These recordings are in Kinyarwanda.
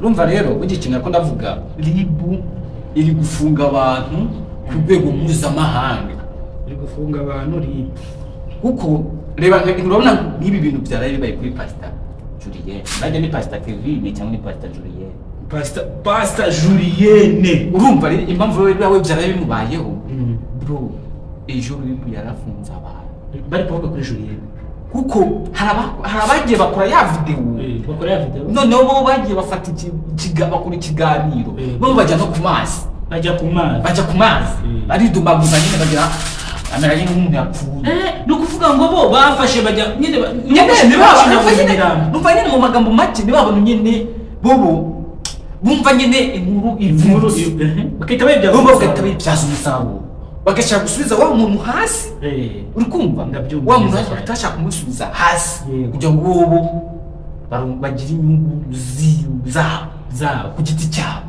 Urumva rero ugikina ko ndavuga RIB iri gufunga abantu ku rwego mpuzamahanga. Iri gufunga abantu RIB. Kuko reba urabona nk'ibi bintu byaraye bibaye kuri Pastor Julienne. Najya ni Pastor Kevin cyangwa ni Pastor Julienne. Pastor Julienne. Urumva rero impamvu rero byaraye bimubayeho. Bro, ejo RIB yarafunze abantu. Bari kuvuga kuri Julienne. Kuko hari abagiye bakora ya video. Bakora ya video. Noneho bo bagiye bafata bakora ikiganiro. Bo bajya no ku mazi. Bajya ku mazi. Bajya ku mazi. Baridumbaguza nyine bagira amera nk'umuntu yapfuye. Ni ukuvuga ngo bo bafashe bajya nyine numva nyine mu magambo make ntibabona nyine bobo bumva nyine inkuru ivuruse bakahita bayibyaza umusaruro bagashaka gusubiza wa muntu hasi. Uri kumva wa muntu hasi batashaka kumusubiza hasi kugira ngo bobo bagire inyungu zabo ku giti cyabo.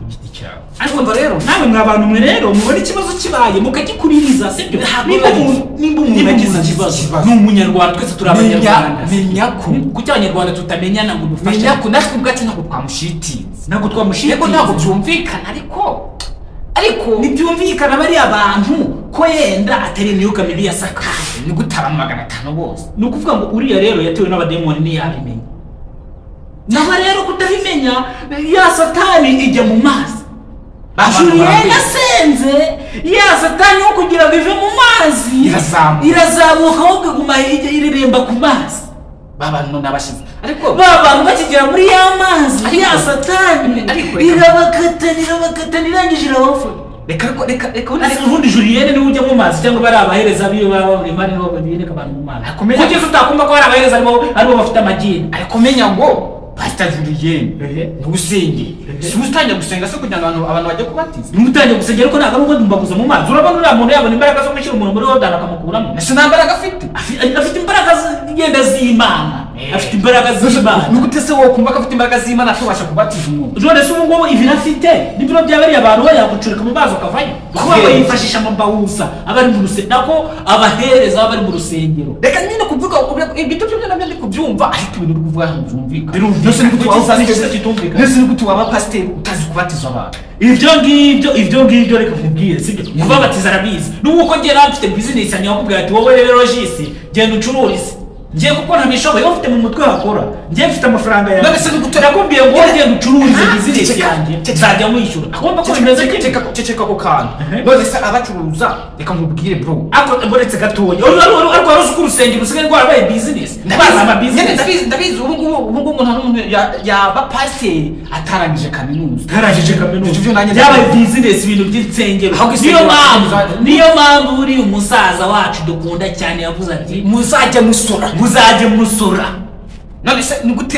Ariko mva rero namwe mwa bantu mwe rero mubona ikibazo kibaye mukagikuririza, sibyo? Nimba umuntu agize ikibazo ni umunyarwanda, twese turi abanyarwanda. Menya ko kuki abanyarwanda tutamenyana ngo dufashe? Menya ko natwe ubwacu ntabwo twamushitinze. Ntabwo twamushitinze. Yego ntabwo byumvikana ariko ntibyumvikana bari abantu ko yenda atari imyuka mibi ya Satani. Ni gutara 500 bose. Ni ukuvuga ngo uriya rero yatewe n'abademoni ntiyabimenya. Naho rero kutabimenya ya Satani ijya mu mazi. Julienne asenze ya Satani yo kugira ngo ive mu mazi irazamuka ahubwo iguma ireremba ku mazi. Babantu nabashize ariko babantu bakigera muri ya mazi ya Satani irabakatana irangije irabapfa. Reka ubundi Julienne niwe ujya mu mazi cyangwa bari abahereza biyo baba buri mari nibo babireka abantu mu mazi. Kugeza utakumva ko hari abahereza aribo bafite amagini. Ariko menya ngo Pastor Julienne ntusenge. Si utangiye gusenga se kugira ngo abantu bajye kubatiza. Ntutangiye gusenga ariko ntabwo ari ndumbaguza mu mazi. Urabona uriya muntu yabona imbaraga zo gushyira umuntu muri Yorodani akamukuramo. Ese nta mbaraga afite? Afite imbaraga zigenda z'Imana. Afite imbaraga z'Imana. Ni gute se wowe kumva ko afite imbaraga z'Imana atobasha kubatiza umuntu? None se ubu ngubu ibintu afite nibyo byaba ari abantu we yagucurika mu mazi ukavayo. Kuko yifashisha amabawusa abari mu rusengero nako abahereza abari mu rusengero. Reka nyine kuvuga ibyo byo nabyo ndi kubyumva ariko ibintu uri kuvuga ntibyumvikana. Birumvikana. Nese gute waba pasiteri utazi kubatiza abantu? Ibyo ngibyo reka nkubwire, sibyo? Kubabatiza arabizi. Nuko njye nawe mfite business yanjye bakubwira ati wowe rero Regis genda ucururize. Ngiye kuko ntabishoboye ufite mu mutwe hakora. Ngiye mfite amafaranga yawe. None se nigute nakubwiye ngo genda ucururize business yanjye nzajya mwishyura. Agomba ko bimeze ceceka ko kantu. None se abacuruza reka nkubwire bro. Ako mboretse gatoya. Ariko waruzi ko urusengero usigaye rwarabaye business. Baza ama business. Ndabizi ubu ngubu umuntu n'umuntu yaba pasiteri atarangije kaminuza. Atarangije kaminuza. Byabaye business ibintu by'insengero. Niyo mpamvu uri umusaza wacu dukunda cyane yavuze ati muzajya musora. Muzajye musora. None se nigute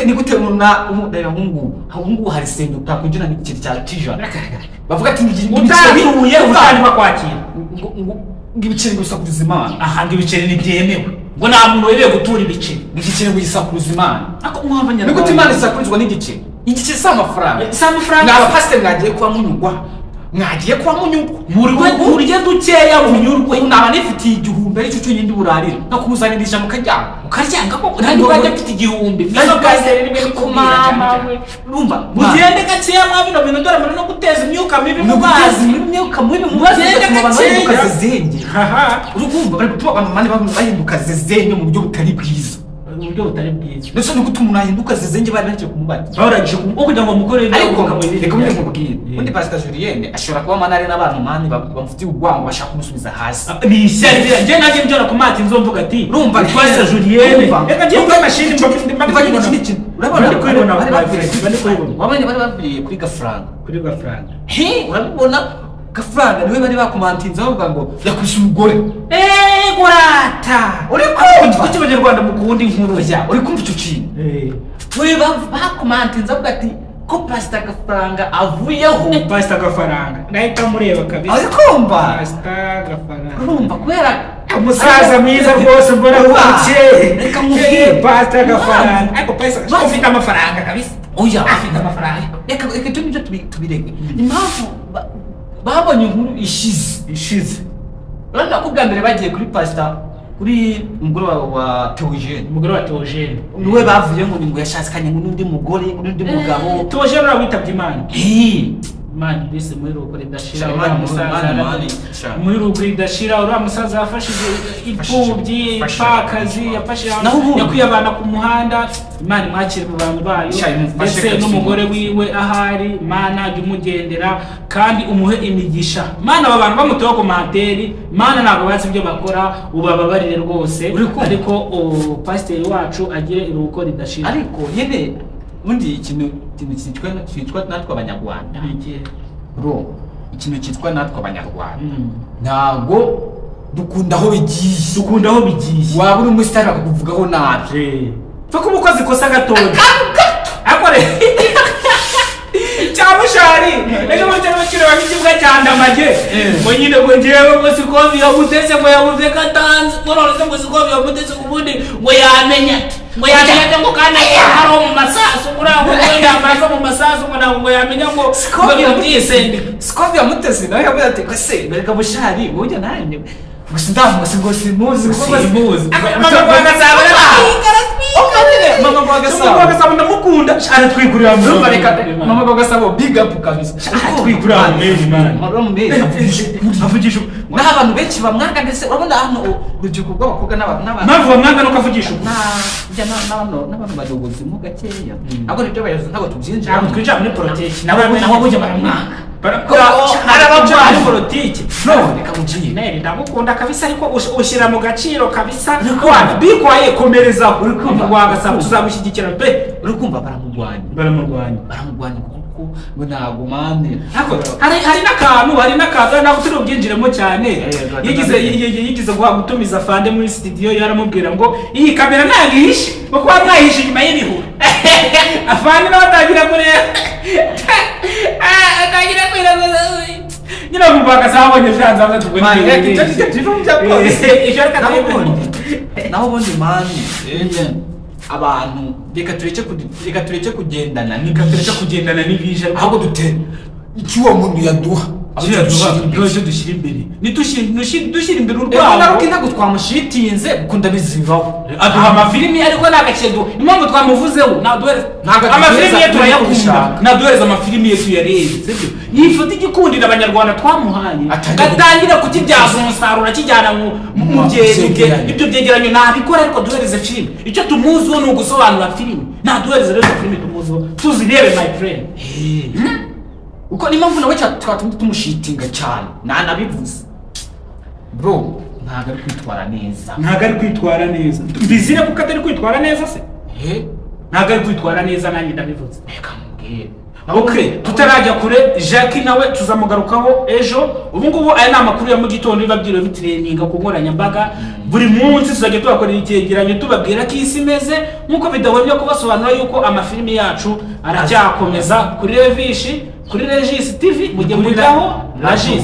reba nk'ubu hari sengero utakwinjira n'igiceri cya tijana. Bavuga ati utatuye utari bakwakira. Ngo ibiceri gusakuruza Imana. Aha ngo ibiceri ntibyemewe. Ngo nta muntu wemerewe gutura ibiceri. Igiceri ngo gisakuruza Imana. Ako mwabanyarwanda. Nigute Imana isakurizwa n'igiceri? Igiceri si amafaranga. Si amafaranga. Ni abapasiteri mwagiye kuba munyugwa. Mwagiye kuba munyugwa. Murye dukeya munyurwe. Naba nifitiye igihumbi aricyo cyonyine ndi burarire. No kumuzanira mukaryanga. Ukaryanga koko nandi bajya mfite igihumbi. Nizo pasiteri rimwe kumama we. Urumva mugende gakeya mwa bino bintu dore muri no guteza imyuka mibi mu mazi. Imyuka mibi mu mazi bahinduka zezenge. Uri kumva bari gutuma abantu bahinduka zezenge mu buryo butari bwiza. Uburyo butari bwiza. Ndetse ni gute umuntu ahinduka zezenge bari bagiye kumubatiza. Barangije kugira ngo mukore ariko reka mubwire. Undi Pastor Julienne ashobora kuba manare n'abantu mani bamufitiye urwango bashaka kumusubiza hasi. Ni ishyari njye nanjye njora ku mati nzomvuga ati urumva Pastor Julienne reka ngiye kuri mashini urabona bari bari baviriye kuri Gafaranga. Kuri Gafaranga. He urabibona Gafaranga niwe bari bakomantinze bavuga ngo yakubise umugore. Gorata. Uri kumva kuki abanyarwanda mukunda inkuru ya uri kumva icyo kintu. We bakomantinze bavuga ati ko Pastor Gafaranga avuyeho. Pastor Gafaranga ndahita mureba kabisa. Uri kumva Pastor Gafaranga. Urumva kubera umusaza mwiza rwose mbona ukeye. Reka mubwire Pastor Gafaranga. Ariko Pastor ufite amafaranga kabisa. Oya afite amafaranga. Reka reka tubyo tubireke. Impamvu babonye inkuru ishize. Urabona ko bwa mbere bagiye kuri Pastor Kuri umugore wa Theogene, umugore wa Theogene niwe bavuye ngo ngo yashakanye n'undi mugore n'undi mugabo. Theogene urawitabye Imana. Imana bise muri ruko ridashira, muri ruko ridashira uriya musaza yafashije imfubyi, ipfakazi, yafashije yakwiye abana ku muhanda. Imana imwakire mu bantu bayo, ndetse n'umugore wiwe ahari. Imana jya umugendera kandi umuhe imigisha. Imana aba bantu bamuteho komanteri, Imana ntabwo bazi ibyo bakora, ubababarire rwose. Ariko pasiteri wacu agire iruhuko ridashira. Ariko nyine ubundi ikintu cyitwa natwe abanyarwanda, bro, ikintu cyitwa natwe abanyarwanda ntabwo dukunda aho bigiye, dukunda aho bigiye. Waba uri umusitari bakakuvugaho nabi, pfa kuba ukoze ikosa gatoya akore cyamushari ejo muri cyane kireba nk'ikibuga cya Ndamage ngo nyine ngo njyewe ngo sikovi yamutese ngo yabuze katanze ngo none se ngo sikovi yamutese ubundi ngo yamenya ngo yamenya ngo kana hari mu masasu ngo ngo yamaze mu masasu ngo ntabwo ngo yamenya ngo sikovi yamutese sikovi yamutese nawe yavuze ati ko se bereka bushari ujya nanjye gusa ndamuzi ngo simuzi ngo simuzi. Mama kwa Gasabo Mama kwa Gasabo Mama kwa Gasabo ndamukunda aratwigurira mu Mama kwa Gasabo big up kabisa aratwigurira mu meri man mama meri avugisha n'abantu benshi bamwanga ndetse urabona hano urubyiruko rw'abakobwa n'abana mpamvu bamwanga nuko avugisha na n'abantu bayobozi mu gakeya ahubwo nibyo bayobozi ntabwo tubyinjira ntabwo twinjira muri politiki nabo bujya baramwanga arabagwanya politiki no reka mugiye neri ndagukunda kabisa ariko ushyira mu gaciro kabisa bikwaye komereza uri kumva rwa Gasabo tuzamushyigikira pe uri kumva baramugwanya baramugwanya kuko ngo ntago mane hari n'akantu ntabwo turi bubyinjiremo cyane. Yigize gutumiza Fande muri studio yaramubwira ngo iyi kamera ntabwo ihishe kuko mwayihishe inyuma y'ibihuru. Afande nawe atangira kureba atangira kureba nyine mu Gasabo abonye byanze tugwe naho ubundi mani abantu reka tureke kugendana reka tureke kugendana n'ibije ahubwo dute icyo uwo muntu yaduha icyo dushyira imbere dushyira imbere urwango. Ntabwo twamushitinze kuko ndabizivaho aduha amafilimi ariko nta gakedo impamvu twamuvuzeho amafilimi ye turayakunda naduhereza amafilimi ye tuyarebe sibyo yifata igikundira abanyarwanda twamuhaye gatangira kukibyaza umusaruro akijyana mu ibyo byegeranyo nabikora ariko duhereze filimi icyo tumuziho ni ugusobanura filimi naduhereze rero filimi tumuziho tuzirebe my friend. Uko ni mpamvu nawe twatumye tumushitinga cyane nanabivuze bro ntabwo ari kwitwara neza ntabwo ari kwitwara neza mbizire kuko atari kwitwara neza se ntabwo ari kwitwara neza nanjye ndabivuze reka mubwire. Okay, tutarajya kure Jackie nawe tuzamugarukaho ejo. Ubu ngubu aya ni amakuru ya mu gitondo biba byiriwe bitreninga ku nkoranyambaga buri munsi tuzajya tubakorera icyegeranyo tubabwira ko isi imeze nk'uko bidahwemye kubasobanura yuko amafilimi yacu aracyakomeza kuri Revishi kuri Regis TV mujye mujyaho Regis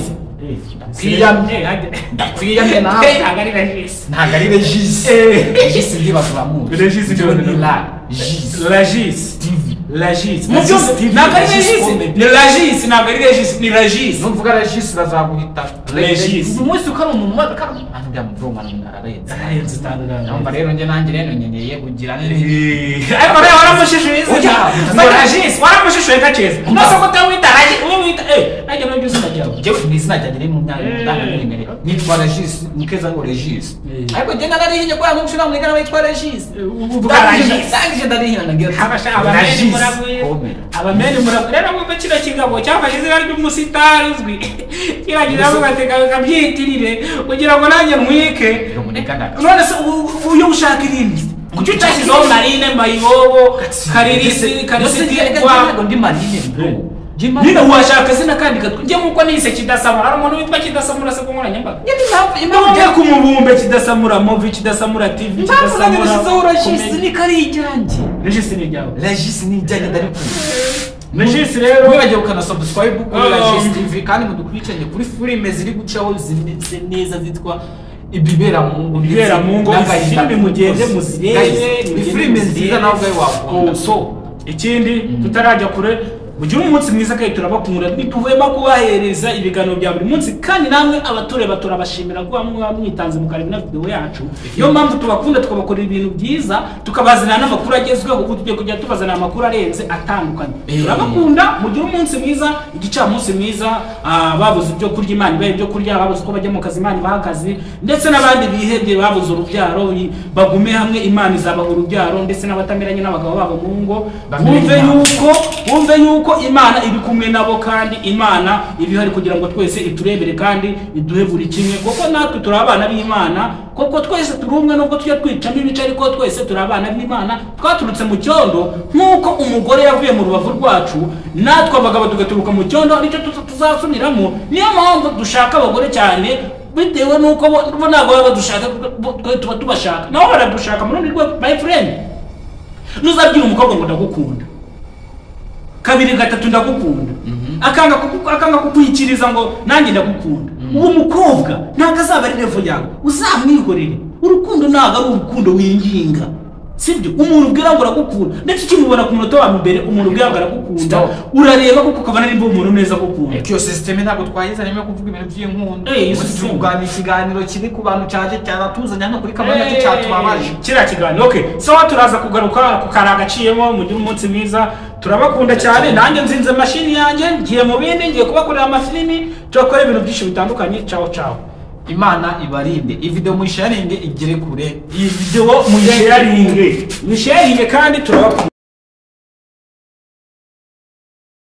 ndakwiyamye nawe ntabwo ari Regis ntabwo ari Regis Regis ndibaza Regis ni Regis TV Regis ntabwo ari Regis ni Regis ntabwo ari Regis ni Regis numvuga Regis bazaguhita Regis umunsi ukari umuntu ndya muvoma nararenze numva rero njye nanjye rero nkeneye kugira ariko rero waramushishuye izina ngo Regis waramushishuye gaceza nose ko utawita Regis uwo wita nanjye nabyo izina ryawe njyewe ni izina ryanjye riri mu myanya ndangamwimerere nitwa Regis mukeza ngo Regis ariko njye nararihinye kubera ngo nshira muri gana witwa Regis uvuga Regis ndangije ndarihina nagira Regis abameni murabwira rero mwumve kino kigabo cyafashe izina ry'umusitari uzwi kiragira ngo kabyitirire kugira ngo nanjye mwike none se uyo ushaka irindi kuki utashyizeho Marine Mayibobo Karirisi Karisiti wa ndi Marine bro nyine washaka izina kandi gatwe njye nkuko nise Kidasamura hari umuntu witwa Kidasamura se ku nkoranyambaga impamvu ku mubumbe Kidasamura Movie Kidasamura TV Kidasamura Regis ni kari ijyanjye Regis ni ijyawe Regis ni ijyanjye ndarikunda Regis rero mwibagiwe ukana subscribe kuri Regis TV kandi mudukurikiranye kuri filime ziri gucaho zimeze neza zitwa ibibera mu ngo ibibera mu ngo filime mugende muzirebe ni filime nziza nawe ubwawe wakunda so ikindi tutarajya kure Mugire umunsi mwiza kandi turabakunda, ntituhwema kubahereza ibiganiro bya buri munsi, kandi namwe abatureba turabashimira kuba mwitanze mukareba ino video yacu. Niyo mpamvu tubakunda, tukabakorera ibintu byiza, tukabazanira n'amakuru agezweho, ubu tugiye kujya tubazanira amakuru arenze atandukanye. Turabakunda, mugire umunsi mwiza, igicamunsi mwiza. Babuze ibyo kurya Imana ibahe ibyo kurya, babuze uko bajya mu kazi Imana ibahe akazi, ndetse n'abandi bihebye babuze urubyaro bagume hamwe Imana izabaha urubyaro, ndetse n'abatameranye n'abagabo babo mu ngo bumve yuko Imana iri kumwe nabo, kandi Imana ibihari kugira ngo twese iturebere kandi iduhe buri kimwe, kuko natwe turi abana b'Imana, kuko twese turi umwe nubwo tujya twicamo ibice, ariko twese turi abana b'Imana, twaturutse mu cyondo nk'uko umugore yavuye mu rubavu rwacu, natwe abagabo tugaturuka mu cyondo, nicyo tuzasubiramo. Niyo mpamvu dushaka abagore cyane, bitewe nuko bo ntabwo baba badushaka, tuba tubashaka, nabo baradushaka mu rundi rwego. My friend, ntuzabwira umukobwa ngo ndagukunda kabiri gatatu ndagukunda, akanga kukwikiriza ngo nanjye ndagukunda. Uwo mukobwa ntabwo azaba ari level yawe, uzamwihorere. Urukundo ntabwo ari urukundo winginga, sibyo? Umuntu ubwira ngo aragukunda, ndetse ukimubona ku munota wa mbere umuntu ubwira ngo aragukunda, urareba kuko ukabona nimba umuntu neza agukunda. Iyo system ntabwo twayizanye yo kuvuga ibintu by'inkundo, tuvuga ikiganiro kiri ku bantu cyaje cyaratuzanye hano kuri kamera yacu cyatubabaje kiriya kiganiro. Okay, so turaza kugaruka ku karagaciyemo. Mugire umunsi mwiza, turabakunda cyane. Nanjye nzinze mashini yanjye, ngiye mu bindi, ngiye kubakorera amafilimi, turakora ibintu byinshi bitandukanye. Ciao ciao, Imana ibarinde. Iyi video muyisharinge igere kure, iyi video muyisharinge kandi turabakunda.